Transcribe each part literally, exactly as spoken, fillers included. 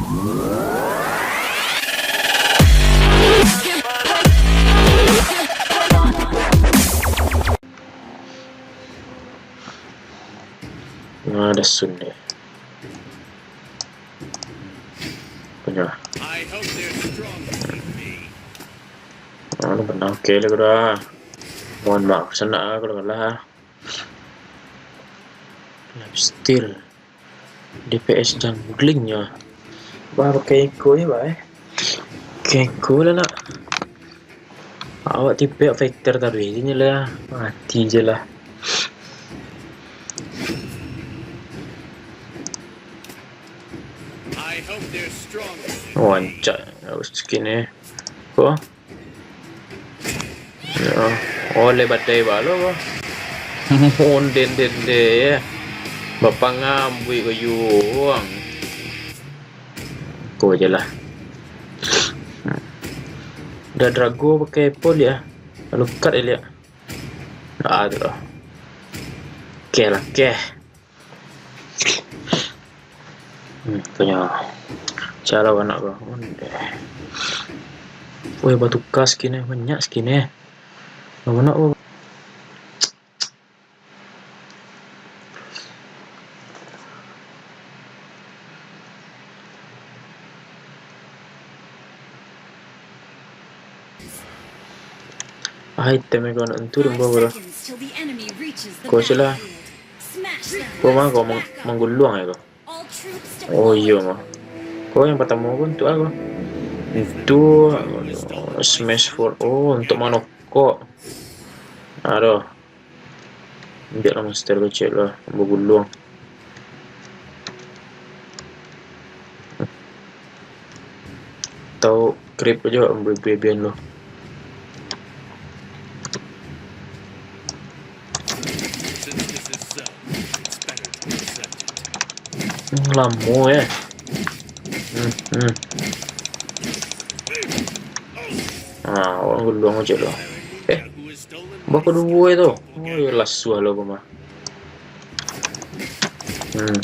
Nah, ada sun deh. Punya. Ah, lu menang. Oke lah, bro. Mohon maaf, sanak ah, kalau kalah. Lifesteal. D P S jungling nyo. Bah, pakai Echo je, bah, eh. Pakai Echo lah, nak. Awak tipe fighter taruih je lah. Mati je lah. Wancak skin eh. Ko? Yo. Oleh badai balo ko. Onden dende ya. Bapangambuik ko yuang. Ko je lah. Dah drago pakai pol ya. Lalu cut ya. Ah, tu lah. Oke lah, oke. Hmm, tu nyo. Cara anak ko. Ondeh. Weh, batuka skin eh. Banyak skin eh. Anak ko. Ah, item ko nak tentu rumbo ko lah. Ko se lah. Ko mah ko mang-, mangguluang ya ko. Oh iyo mah. Ko yang pertama ko untuk apa? Untuk smash for, oh, untuk manokok. Aduh. Ambiak lah monster kecil lah, baguluang. Atau creep aja ambil babian lo. Hmm, lamo eh. Hmm, hmm. Ah, awak guluang aja lo. Eh, bako duo itu. Oh, ya lah suah lo mah. Hmm.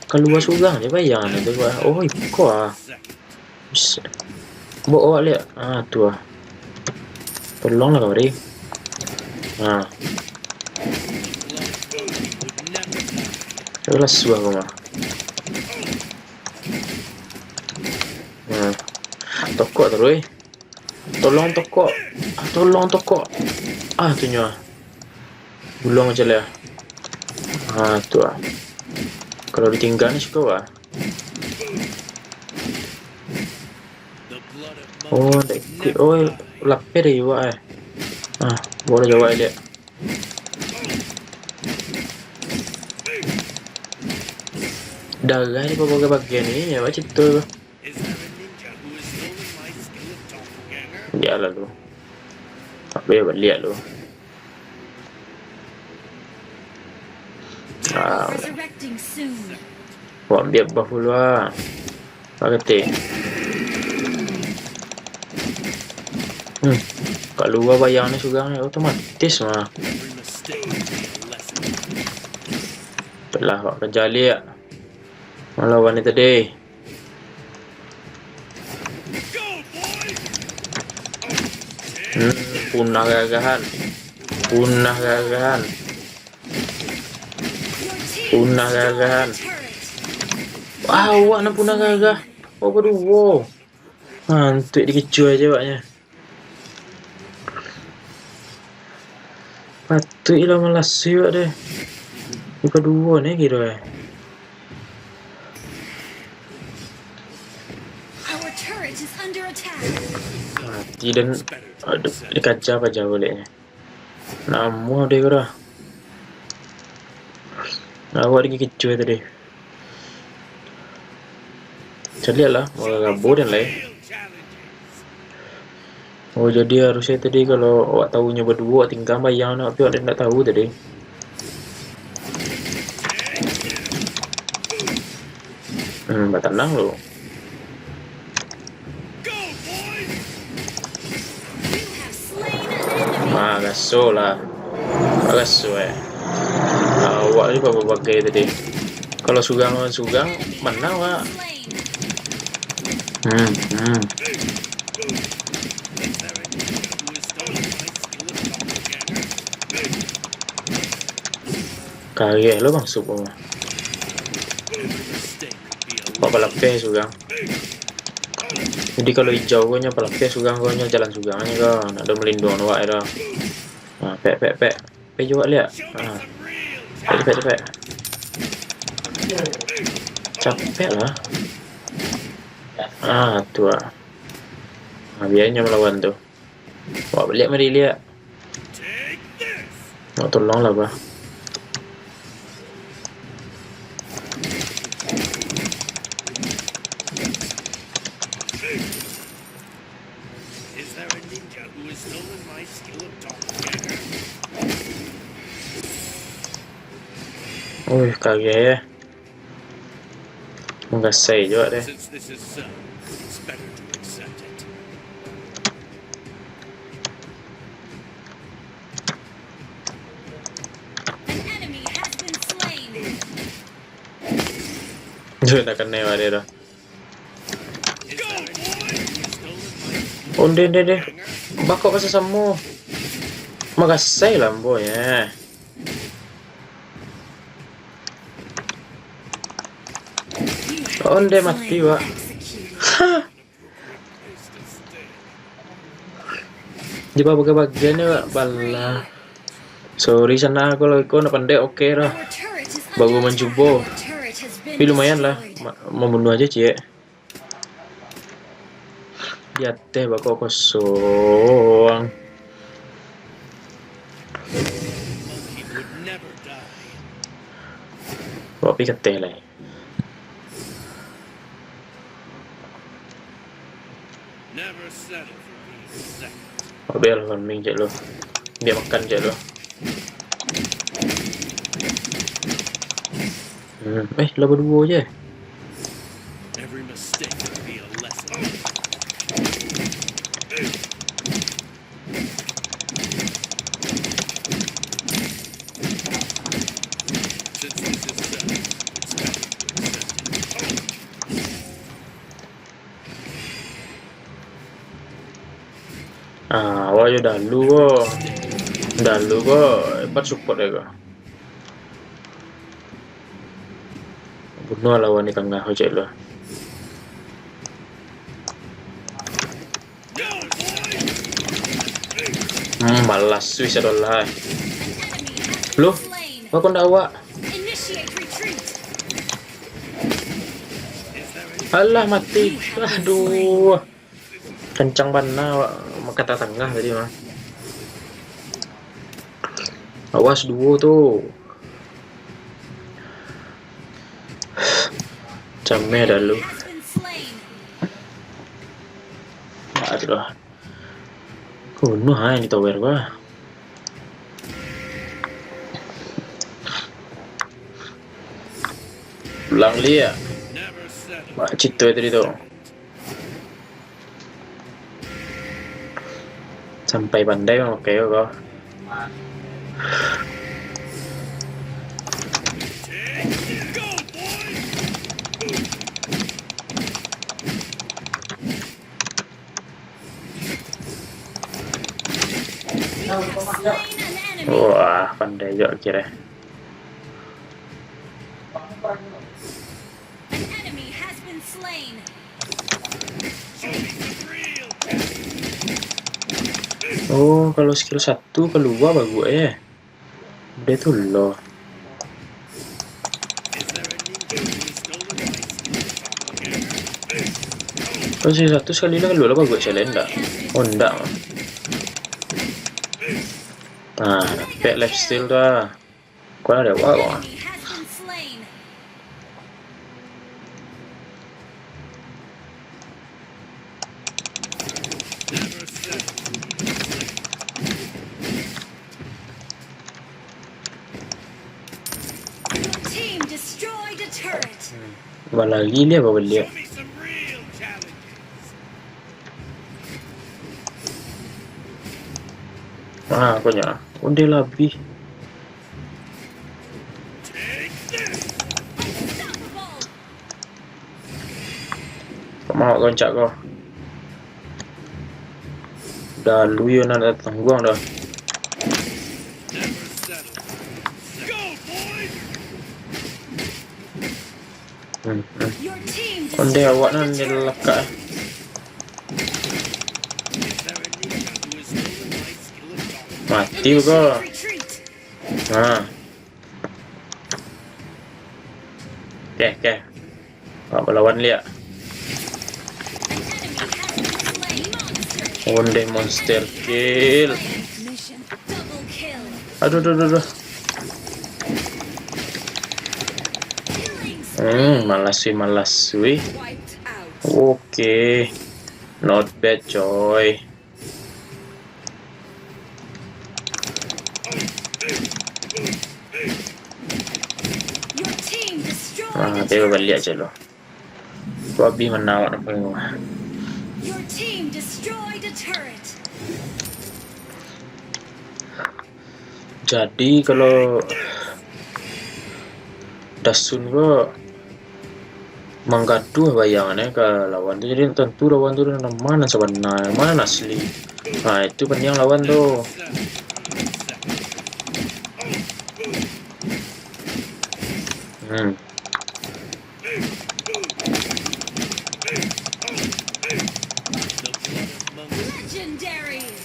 Kalua surang je bayang tu bah. Oh, iko ah. Bisa. Bawa awak lihat. Ah, tu ah. Tolonglah kau, Ri. Ah. Alah suah kau mah. Ah. Tokok terus, eh. Tolong tokok. Ah, tolong tokok. Ah, tu nyo. Guluang macam lah. Ah, tu ah. Kalau ditinggal ni suka bah. Oh, tak ikut. Oh, lapeh dari awak eh. Ah, boleh jawab dia. Darah ni bagai-bagai ni, ya, macam tu. Ya lalu. Tapi baliak lu. Ah. Resurrecting soon. Wak biak bah puluah. Pakai. Hmm. Kalua bayang ni surang ni otomatis mah. Telah wak kerja liak. Malawan ni tadi. Hmm, punah gagahan. Punah gagahan. Punah gagahan. Wah, awak nan punah gagah. Oh, baduo. Ngantuik dikicua aja awaknya. Patuik lah malasui awak deh. Bukan duo ni kiro eh. Our turret is under attack. Mati dan aduh, dikaca-kaca baliknya. Namuah deh kira. Awak dikicua tadi. Caliak lah, mau gabur dan lain. Oh, jadi harusnya tadi kalau awak tahu nyo baduo, tinggal bayang nak, tapi awak ndak tahu tadi. Hmm, batanang lo. Ah, gaso lah. Ah, gaso eh. Awak ni apa bagai tadi? Kalau surang lawan surang, menang, Wak. Hmm, hmm. Kareh lo bang sup ko. Wak balapeh surang. Jadi kalau ijau ko nyo balapeh surang ko nyo jalan surang nyo ko. Nak ado malinduang wak dah. Nah, pek, pek, pek. Pek jo wak liak. Ah. Pek, pek, pek. Capek lah. Ah, tu ah. Ah, biaranyo malawan tu. Wak baliak mari liak. Wak tolong lah, bah. Is there a ninja who has stolen my skill of doppelganger? Uih, kagek ya. Manggasai juo deh. Since this is so, it's better to accept it. An enemy has been slain. Duh, dah kanai wak dia dah. Onde, onde, onde. Bakok ka sasamo. Manggasai lah ambo nyo. Onde mati, wak. Ha. Di babagai bagian ni, wak, balah. Sorry, sanak, kalau iko nak pandai, oke lah. Baru mancubo. Tapi lumayan lah, ma-, mambunuah aja, ciek. Di ateh bakok kosong. Wak pi ka ateh lai. Never settle for being second. Wak bia lah farming, cek lu. Bia makan, cek lu. Hmm, eh, lah baduo je. Every mistake will be a lesson. Since this is so, it's better to accept it. Ah, awak jo dalu ko. Dalu ko hebat support e ko. Bunuah lawan di tangah ko, cek lu. Hmm, malas, wis ado lah. Loh, kok ndak awak? Alah, mati. Aduh. Kencang bana awak makata tangah tadi mah. Awas duo tu. Cameh dalu. Aduh. Bunuah ah yang di tower gua. Pulang liak. Wah, cito tadi tu. Sampai pandai mamakai ko. Wah, pandai juo akhirnyo. An enemy has been slain. Oh, kalau skill satu kalua bagus eh. Dia tu loh. Kalau skill satu sekali lah kalua lah bagus, saya lain ndak. Oh, ndak. Nah, dapek lifesteal tu ah. Kau ada apa kau? Enemy has been slain. Your team destroyed a turret. Balari dia apa baliak? Ah, kau nya. Onde labih. Take this! Mau goncak ko. Dah luyo nak datang guang dah. Hmm, hmm. Onde awak nan dia lekak, eh. Mati ko. Ha. Oke, oke. Awak balawan liak. Onde monster kill. Aduh, aduh, aduh, aduh. Hmm, malasui, malasui. Oke. Not bad, coy. Nah, dia baliak je lo. Babi manawak apa ni? Jadi, kalau Dasun ko manggaduah bayangan, eh, ka lawan tu, jadi tantu lawan tu nan ma nan sabana, ma nan asli. Nah, itu pandiang lawan tu. Hmm.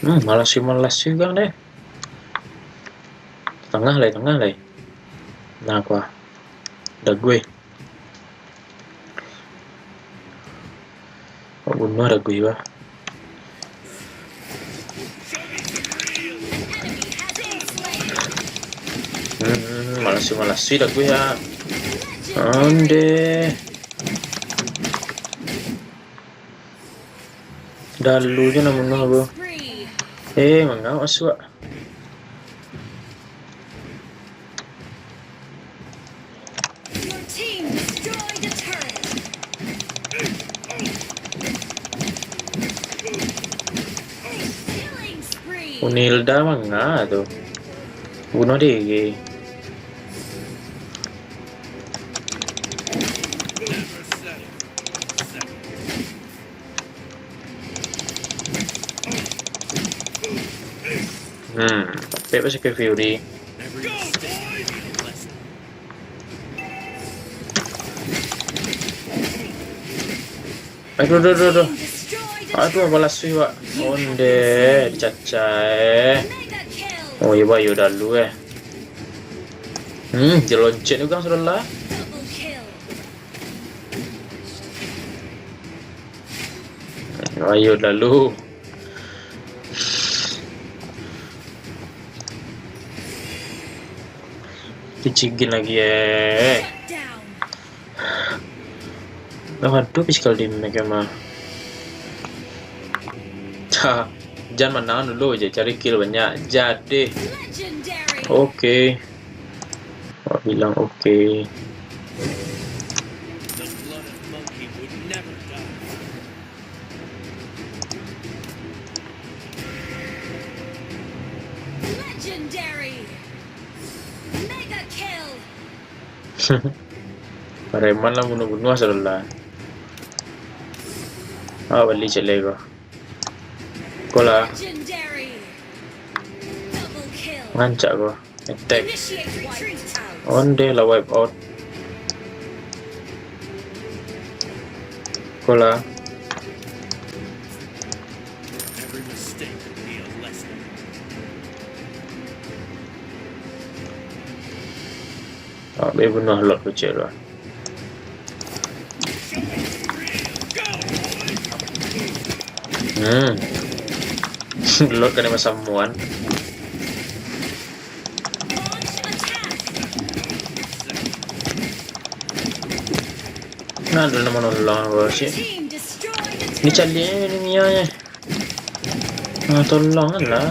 Hmm, malasui, malasui, Bang, deh. Tangah lai, tangah lai. Nah, kuah. Daguih. Kok bunuh Daguih, bah. Hmm, malasui, malasui Daguih, ya. Onde. Dalu je nak bunuh aku. Eh, mangawak masuak. Unilda manga tu. Bunuh diri. Hmm, tapi apa sih ke Fury? Aduh, aduh, aduh, aduh. Aduh, balasui, Wak. Onde, dicacai. Oh, iya, Wak, iya, dalu, eh. Hmm, dia loncet juga sudah lah. Ayo, dalu. Dicigin lagi, eh. Dah aduh, physical damage mah. Cah, Jan manang dulu je, cari kill banyak. Jadi. Oke. Awak bilang oke. Legendary. Mega kill. Preman lah bunuh-bunuh asal lah. Ah, bali cek lego. Ko lah. Legendary. Double kill. Ngancak ko. Attack. Initiate retreat. Onde lah wipe out. Ko lah. Every mistake could be a lesson. Ah, be bunuh Lord Kucek tu. Hmm. Lord kena masamuan. Nah, dulu nama nolong aku sih. Ni caliak ni Mia ni. Ah, tolong lah.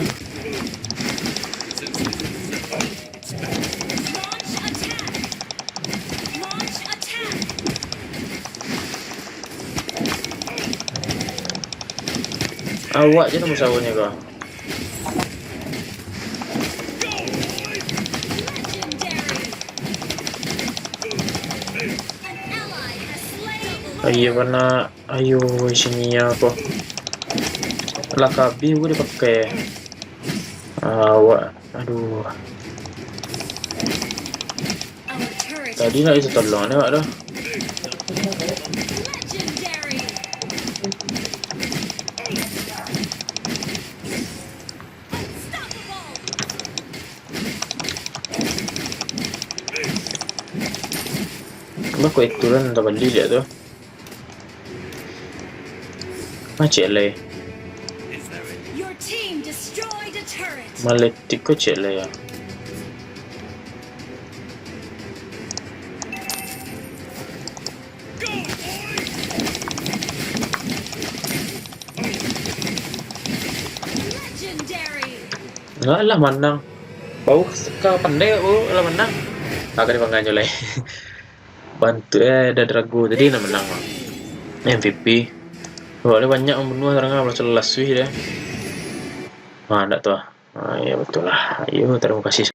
Awak je nombor sawo ni ko. Ayo, bana. Ayo, sini ya, apa? Lah, kabih gua dipakai. Awak, aduh. Tadi nak itu tolong ni, awak tu. Bah, kok itu kan tak beli dia tu. Macet lai. Maletik ko cek lai ya. Lah, lah manang. Bau seka pandai, oh, lah manang. Agak dipanganyo lai. Bantu, eh, ada Drago tadi nak menang. M V P. Wah, dia banyak membunuh serangan, lah celas wih dia. Ah, ndak tu ah. Ah, ya betul lah. Ayo, terima kasih.